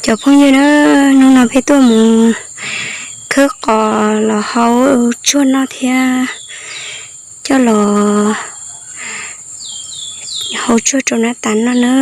Cov phooj ywg na, hnub no peb tuaj mus khawb qos los hau tsuag noj thiab coj los hau tsuag rau nab tas noj na.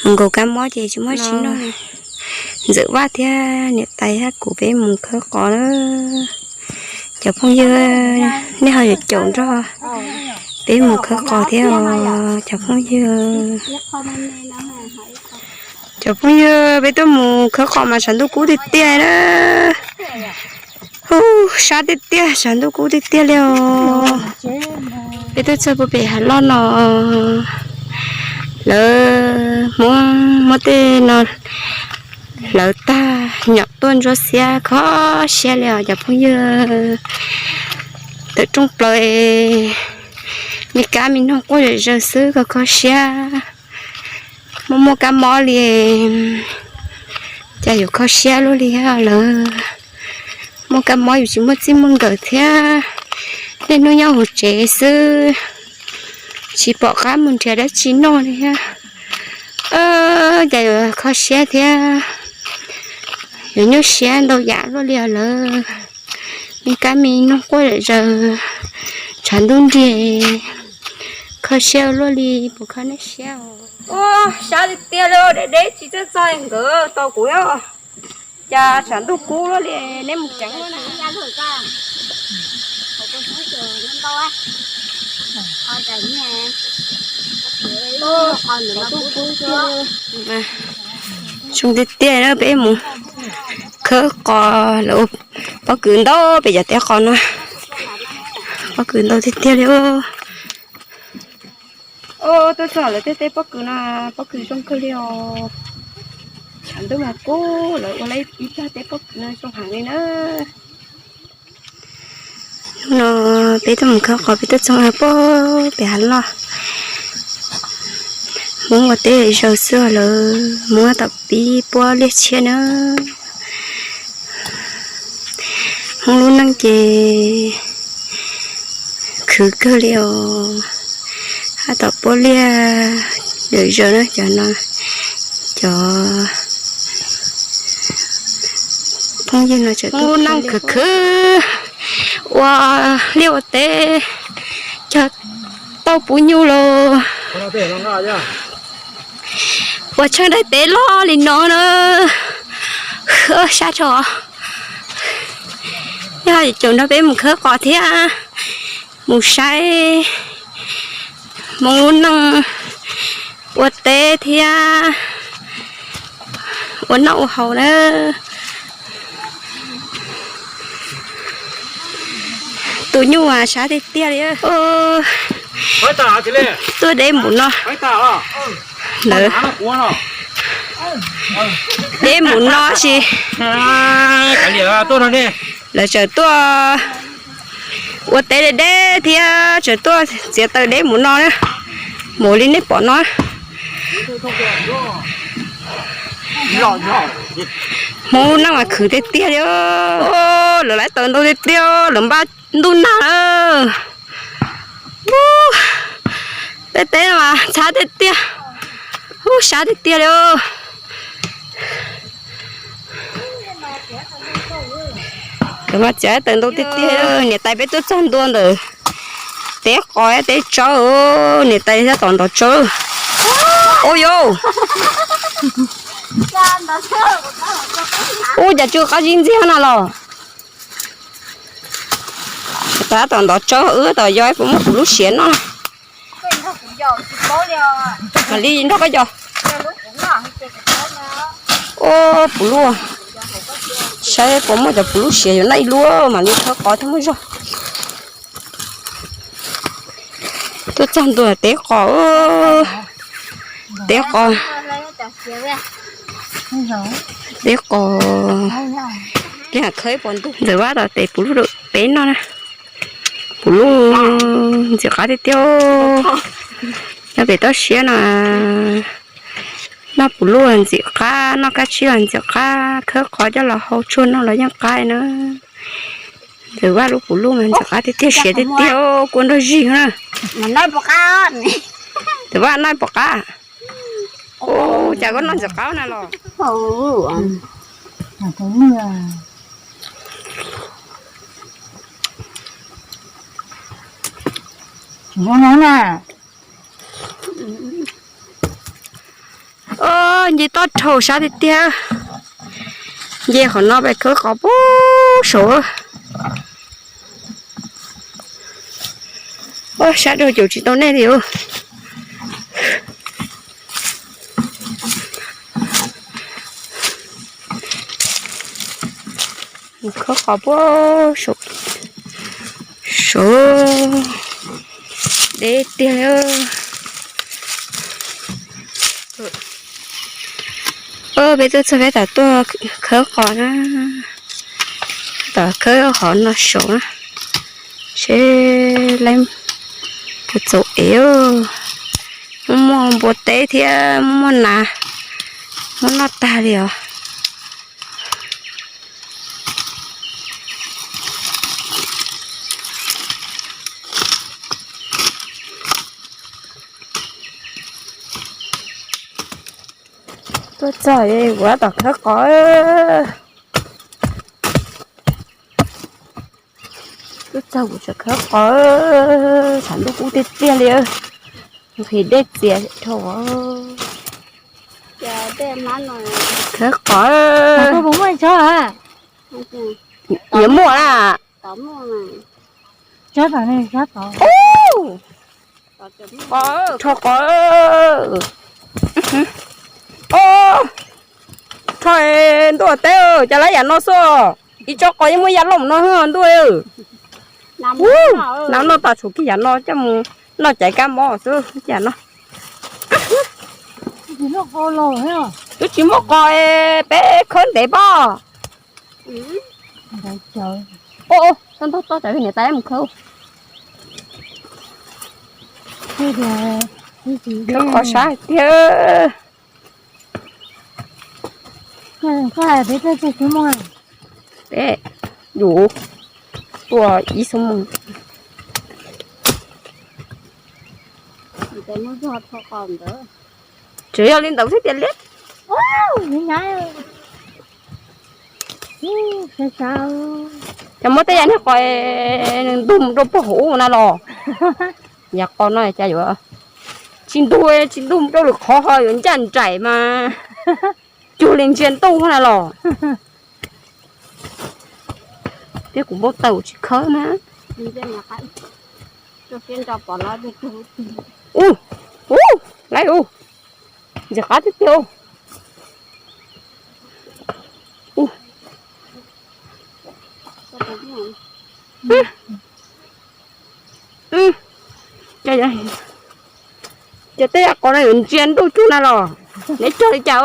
Nkaus kab mob ces tsis muaj tsis noj. Ntxawm Vaj thiab niam tais thiab kuv peb mus khawb qos na. Cov phooj ywg, nej ho yuav caum nrog peb mus khawb qos thiab os cov phooj ywg. Cov phooj ywg, peb tuaj mus khawb qos mas tshav ntuj kub tiag tiag na. Hu, sab tiag tiag, tshav ntuj kub tiag tiag li os. Peb tuaj txog puag pem hav loj no, lawv muab, muab tej no hlawv tag nyom tuaj ntsuab xiab kho siab li os cov phooj ywg. Tawm rooj plaws, me kab me noog quaj zom zaws xwb kho kho siab. Muaj muaj kab mob li, cas yuav kho siab luaj li thiab lawm. Muaj kab mob yus tsis muaj txij muaj nkawm thiab. Niaj hnub nyob hauv tsev xwb, tsis pom qab mus nrhiav dab tsi noj li thiab. Cas yuav kho siab thiab, yuav nyuaj siab ntau yam luaj li os lawm. Me kab me noog quaj zom zaws, tshav ntuj nrig, kho siab luaj li puas kho nej siab os. Ua, sab tiag tiag li, deb deb tsis txawj txog nkawd tau kuv os. Cas tshav ntuj kub luaj li, neb mus ceev luaj na. Zoo tiag tiag na, peb mus khawb qos lawm, pob kws ntau pem cov teb qos no, pob kws ntau tiag tiag li. Tuaj txog lawv tej teb pob kws no, pob kws zoo kawg li os. Tshav ntuj mas kub, lawv ua lawv ib tag teb pob kws no zoo heev li na. Hnub no peb tuaj mus khawb qos, peb tuaj txog puag pem hav loj. Hmoob ua teb zaws xwb, lawv muab tom pib puab liaj tshiab na. Hmoob lub neej ces khwv kawg li os. Hab tom puab liaj zaws zaws na cov no, cov phooj ywg no tseem, Hmoob lub neej khwv khwv, ua liaj ua teb, cog tauj pub nyuj los ua tsheej daim teb loj li no na. Sab rau, yog caum nrog peb mus khawb qos thiab mus saib Hmoob lub neej ua teb thiab ua noj ua haus na. Tus nyuj mas sab tiag tiag li. Tuaj deb mus no, lawv deb mus no sis lawv tseem tuaj ua teb deb deb thiab tseem tuaj txiav taws deb mus no na. Mus li nej pom no, Hmoob lub neej mas khwv tiag tiag li. Lawv laiv taws ntau tiag tiag, lawv npaj ntuj nag na. Tej teb no mas ntxhab tiag tiag, ub sab tiag tiag li. Lawv mas txiav taws ntau tiag tiag. Niam tais peb tuaj txog ntua ntawm teb qos teb tsawb, niam tais thiab tom ntov tsawb. Ub yau, ub cas tsw qab zib ntxiag no los. Tab tom ntov tsawb wb tom yog puas muaj kuv lub siav noj. Mam li nrog koj yos. Ub puv luaj, saib puas muaj cov puv lub siav yuav noj ib lub mam li khawb qos thiaj muaj zog. Tuaj txog ntua teb qos, teb qos, teb qos, li khawb pom ntuj. Ntxawm Vaj tom tes puv luj rau peb noj na. Puv luj ntxim qab tiag tiag. Nyob pem toj siab no, noj puv luj ntxim qab, noj kab tsib los ntxim qab, khawb qos coj los hau tsuag noj los yeej qab na. Ntxawm Vaj lub puv luj mas ntxim qab tiag tiag, siav tiag tiag, kua nrog zig na. Ntxawm Vaj noj pom qab. Ub, Cas koj noj ntxim qab na los? Nce toj rhau sab tiag tiag. Nce qhov no pem khawb qos puag saud. Sab rau caum tsis tau nej li. Khawb qos puag saud, deb tiag li. Peb tuaj txog peb tom tuaj khawb qos na. Tom khawb qhov no saud na, seb lawv puas txaus ev. Muaj muaj npua teb thiab muaj muaj nas, muab noj tag li os. Tuaj txog ua tom khawb qos. Tuaj txog kuv tseem khawb qos, tshav ntuj kub tiag tiag li. Nqhis dej txias dhau. Khawb qos. Yuav muaj na. Rho qos. Rho ntuj teb, cas lawv yam no xwb. Ib tsob qos yeej muaj ya loj no ntuj. Nag noj tas tshuav kiag yam no coj mus noj caiv kab mob xwb yam no. Twb tsis muaj qos, peb khawb ntev pob. Ntog tod niam tais mus khawb. Khawb qos sab tiag. Peb yus tuaj ib xuab moos. Tseem yog li ntawd thiab tiag li. Cas muab tej yam niag qos ntug mus rau puag hauv na los. Yam qos no cas yuav tsis ntug, tsis ntug mus rau lwm qhov ho yuav ncaj nraim mas cuag li ntsia ntuj na los. Thiab kuv npau taws tsis khawb na. Ub, ub, laiv ub, ntxim qab tiag tiag. Ces tej yam qos no yuav ntsia ntuj cuag na los. Neb cog li cas?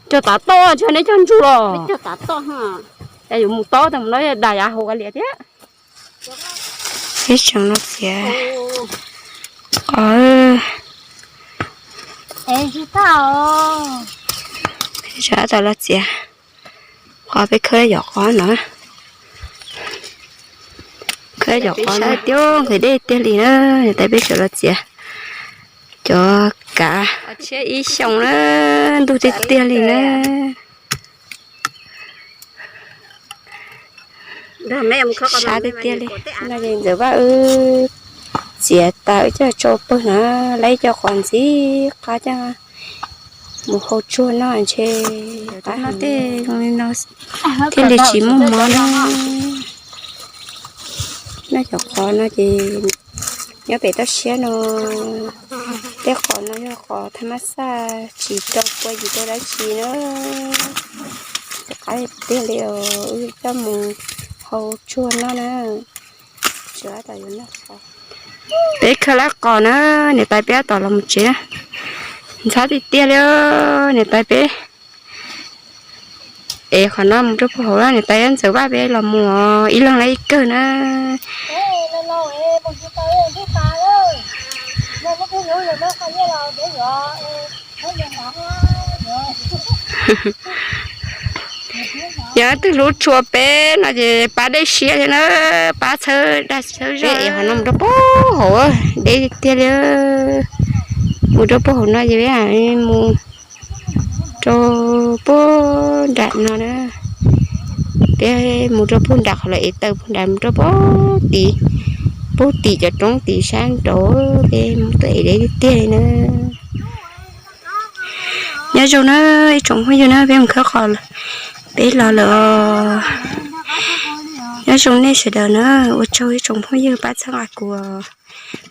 Cog tav toj, neb cog ntsug los. Cas yuav mus tob tas mus no dag yav hauv kav liam thiab. Peb tseem los txiav qos. Peb tseem los txiav qos, peb khawb yom qos no. Khawb yom qos no tiag, nqhis deb tiag li na. Niam tais peb tseem los txiav cov kav tshiab ib xyoos na, ntuj tiag tiag li na. Sab tiag tiag li. No ces Ntxawm Vaj wb txiav tas wb coj tsau pawg na, laib cov qos ntxim qab coj mus hau tsuag noj ntshe qab no tej zoo li no thiaj li tsis muaj mob na. Noj cov qos no ces nyob pem toj siab no, tej qos no yog qos thaj mab xaj tsis rau pua yim rau dab tsi na. Qab tiag li os, wb coj mus hau tsuag noj na. Peb khawb lab qos na, niam tais peb tab tom los mus tsev na. Ntxhab tiag tiag li, niam tais peb ev qhov no mus rau puag hauv na, niam tais Ntxawm Vaj peb los mus ib leeg lab ib kawg na. Yog leej twg hlub tshua peb no ces pab dej siab thiab na, pab txhawb dag txhawb zog. Peb ev qhov no mus rau puag hauv, deb tiag li. Mus rau puag hauv no ces peb mus rau puag nram no na. Peb mus rau puag nram qhov lawv ev taws puag nram, mus rau puag tim, puag tim cov roob tim sab nraud, peb mus tuaj ev deb tiag tiag li na. Nyob zoo na ib tsoom phooj ywg na, peb mus khawb qos peb los lawm os. Nyob zoo nej sawv daws na, ua tsaug ib tsoom phooj ywg pab txhawb nqa kuv,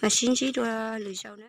mam sib ntsib dua lwm zaus na.